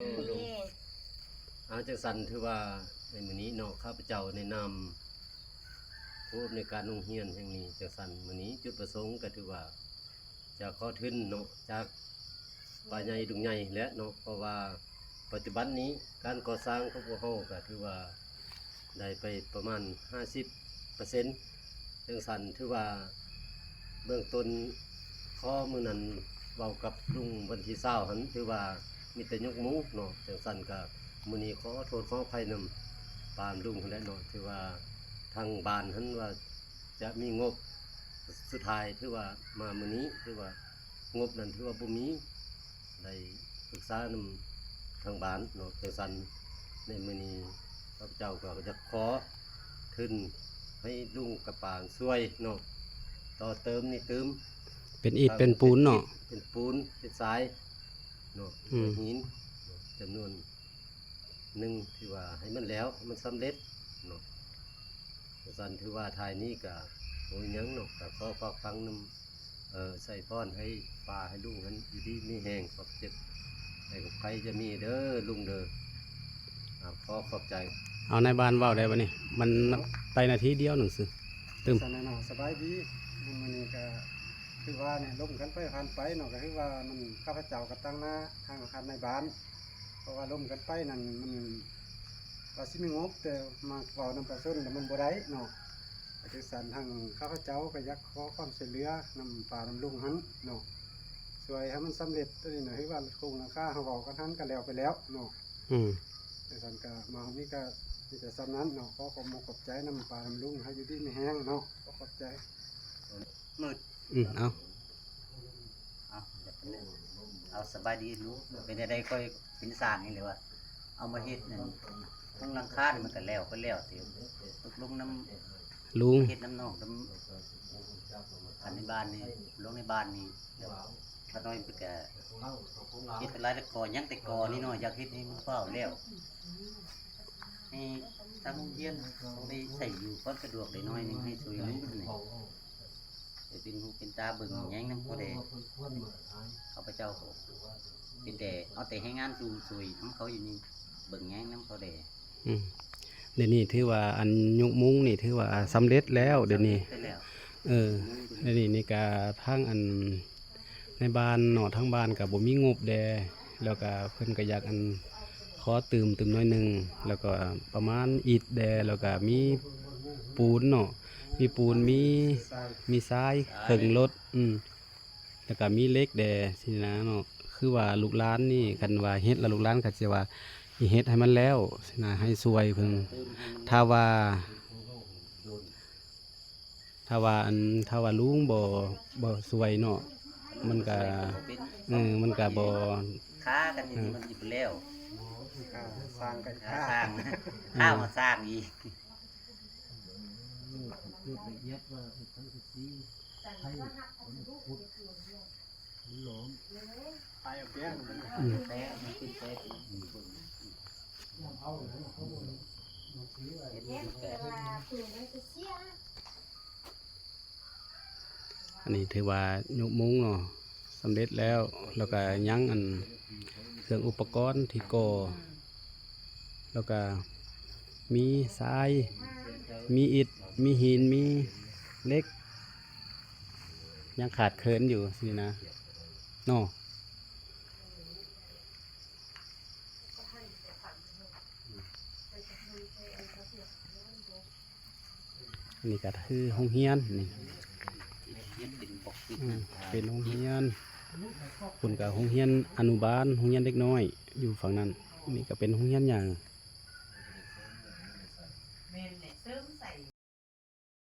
ເອີ ເອົາ ຈັ່ງຊັ້ນຖືວ່າໃນມື້ນີ້ເນາະ ຂ້າພະເຈົ້າໃນນາມຜູ້ອຳນວຍການໂຮງຮຽນແຫ່ງນີ້ ຈັ່ງຊັ້ນມື້ນີ້ຈຸດປະສົງກໍຖືວ່າຈະຂໍທຶນເນາະ ຈາກປ້າໃຫຍ່ລຸງໃຫຍ່ແຫຼະເນາະ ເພາະວ່າປັດຈຸບັນນີ້ການກໍ່ສ້າງຂອງພວກເຮົາກໍຖືວ່າ ໄດ້ໄປປະມານຫ້າສິບເປີເຊັນ ຈັ່ງຊັ້ນຖືວ່າເບື້ອງຕົ້ນ ຂໍມື້ນັ້ນເວົ້າກັບລຸງວັນທີຊາວຫັ້ນ ຖືວ່າມີແຕ່ຍົກມືເນາະ ຈັ່ງຊັ້ນກະມື້ນີ້ຂໍໂທດຂໍອະໄພນຳປ້ານຳລຸງຫັ້ນແຫຼະເນາະ ຖືວ່າທາງບ້ານຫັ້ນວ່າຈະມີງົບສຸດທ້າຍ ຖືວ່າມາມື້ນີ້ ຖືວ່າງົບນັ້ນຖືວ່າບໍ່ມີ ໄດ້ປຶກສານຳທາງບ້ານເນາະ ຈັ່ງຊັ້ນໃນມື້ນີ້ ຂ້າພະເຈົ້າກໍຢາກຂໍທຶນໃຫ້ລຸງກັບປ້າຊ່ວຍເນາະ ຕໍ່ເຕີມນີ້ຕື່ມ ເປັນອິດເປັນປູນເນາະ ເປັນອິດເປັນປູນເປັນຊາຍເນາະ ອືມ ເປັນຫີນເນາະ ຈຳນວນໜຶ່ງ ທີ່ວ່າໃຫ້ມັນແລ້ວ ໃຫ້ມັນສຳເລັດເນາະ ວ່າຊັ້ນ ຖືວ່າທ້າຍນີ້ກໍບໍ່ມີຫຍັງເນາະ ກໍຂໍຝາກຝັງນຳ ເອີ ໃສ່ພອນໃຫ້ປ້າໃຫ້ລຸງຫັ້ນຢູ່ດີມີແຮງ ຄວາມເຈັບໃຫ້ຄວາມໄຂ້ຢ່າມີເດີລຸງເດີ ອ່າ ຂໍຂອບໃຈ. ເອົາ ນາຍບ້ານເວົ້າໄດ້ບໍ່ນີ້? ມັນໄດ້ນາທີດຽວໜຶ່ງຊື່ ຕື່ມ ສະບາຍດີ. ມື້ນີ້ກໍຄືວ່ານີ້ ລົມກັນໄປຜ່ານໄປເນາະ ກໍຄືວ່າມັນ ຂ້າພະເຈົ້າກໍຕາງໜ້າທາງທ່ານນາຍບ້ານ ເພາະວ່າລົມກັນໄປນັ້ນ ມັນວ່າຊິມີງົບ ແຕ່ມາເວົ້ານຳປະຊາຊົນແລ້ວມັນບໍ່ໄດ້ເນາະ. ກໍຈັ່ງຊັ້ນ ທາງຂ້າພະເຈົ້າກໍຢາກຂໍຄວາມຊ່ວຍເຫຼືອນຳປ້ານຳລຸງຫັ້ນເນາະ ຊ່ວຍໃຫ້ມັນສຳເລັດຕົວນີ້ນະ ຄືວ່າໂຄງຫຼັງຄາເຮົາເວົ້າກັນຫັ້ນກໍແລ້ວໄປແລ້ວເນາະ. ອືມ ຈັ່ງຊັ້ນກໍມາຮອດນີ້ກໍມີແຕ່ສ່ຳນັ້ນເນາະ. ຂໍຂອບອົກຂອບໃຈນຳປ້ານຳລຸງ ໃຫ້ຢູ່ດີມີແຮງເນາະ. ຂໍຂອບໃຈ. ມືດ ອືມ ເອົາ ເອົາ ເອົາ ສະບາຍດີລູກ ເປັນຈັ່ງໃດ? ຂ້ອຍເປັນຊ່າງນີ້ແຫຼະວ່າ ເອົາມາເຮັດນັ້ນ ມຸງຫຼັງຄານີ້ມັນກໍແລ້ວ ກໍແລ້ວ ທີ່ຕົກລົງນຳລຸງ ເຮັດນຳນ້ອງ ນຳອັນໃນບ້ານນີ້ ລົງໃນບ້ານນີ້ ແລ້ວຂ້ານ້ອຍເພິ່ນກໍເຮັດຫຼາຍ ແຕ່ກໍຍັງແຕ່ກໍນີ້ເນາະ ຢາກເຮັດໃຫ້ມັນຟ້າວແລ້ວ ໃຫ້ທາງໂຮງຮຽນເຮົາໄດ້ໃຊ້ຢູ່ຄວາມສະດວກໄດ້ໜ້ອຍໜຶ່ງ ໃຫ້ຊ່ວຍເຫຼືອນີ້ ໄດ້ເປັນຫູເປັນຕາເບິ່ງແຍງນຳພໍ່ແດ່. ຂ້າພະເຈົ້າກໍເປັນແຕ່ ເອົາແຕ່ແຮງງານສູ່ຊ່ວຍນຳເຂົາຢູ່ນີ້ ເບິ່ງແຍງນຳພໍ່ແດ່. ອືມ ດຽວນີ້ຖືວ່າອັນຍົກມຸງນີ້ຖືວ່າສຳເລັດແລ້ວ ດຽວນີ້ ເອີ ດຽວນີ້ນີ້ກະທາງອັນ ໃນບ້ານເນາະ ທາງບ້ານກໍບໍ່ມີງົບແດ່ ແລ້ວກໍເພິ່ນກໍຢາກອັນ ຂໍຕື່ມຕື່ມໜ້ອຍໜຶ່ງ ແລ້ວກໍປະມານອິດແດ່ ແລ້ວກໍມີປູນເນາະ ມີປູນ ມີ ມີຊາຍເຄິ່ງລົດ ອືມ ແລ້ວກໍມີເຫຼັກແດ່ຊີ້ນະເນາະ. ຄືວ່າລູກຫຼານນີ້ ຄັນວ່າເຮັດແລ້ວລູກຫຼານກໍຊິວ່າຊິເຮັດໃຫ້ມັນແລ້ວຊີ້ນະ ໃຫ້ຊ່ວຍເພິ່ນ ຖ້າວ່າ ຖ້າວ່າອັນ ຖ້າວ່າລຸງບໍ່ ບໍ່ຊ່ວຍເນາະ ມັນກະ ເອີ ມັນກະບໍ່ ຄາກັນ ເອີ ທີ່ມັນຊິບໍ່ແລ້ວ ຄາສ້າງກັນ ຄາສ້າງ ຄາມາສ້າງອີກ ລະອຽດວ່າສັງກະສີ ໄທ ຂຸດ ອືມ ແປະ ມັນເປັນແປະ ເຮັດແປະ. ອັນນີ້ຖືວ່າຍົກມຸງເນາະ ສຳເລັດແລ້ວ ແລ້ວກະຍັງອັນເຄື່ອງອຸປະກອນທີ່ກໍ່ ແລ້ວກະມີຊາຍ ມີອິດ ມີຫີນ ມີເຫຼັກ ຍັງຂາດເຂີນຢູ່ຊີ້ນະເນາະ. ອັນນີ້ກໍຄືໂຮງຮຽນນີ້ ເປັນໂຮງຮຽນ ພຸ້ນກໍໂຮງຮຽນອະນຸບານ ໂຮງຮຽນເດັກນ້ອຍຢູ່ຝັ່ງນັ້ນ ນີ້ກໍເປັນໂຮງຮຽນໃຫຍ່.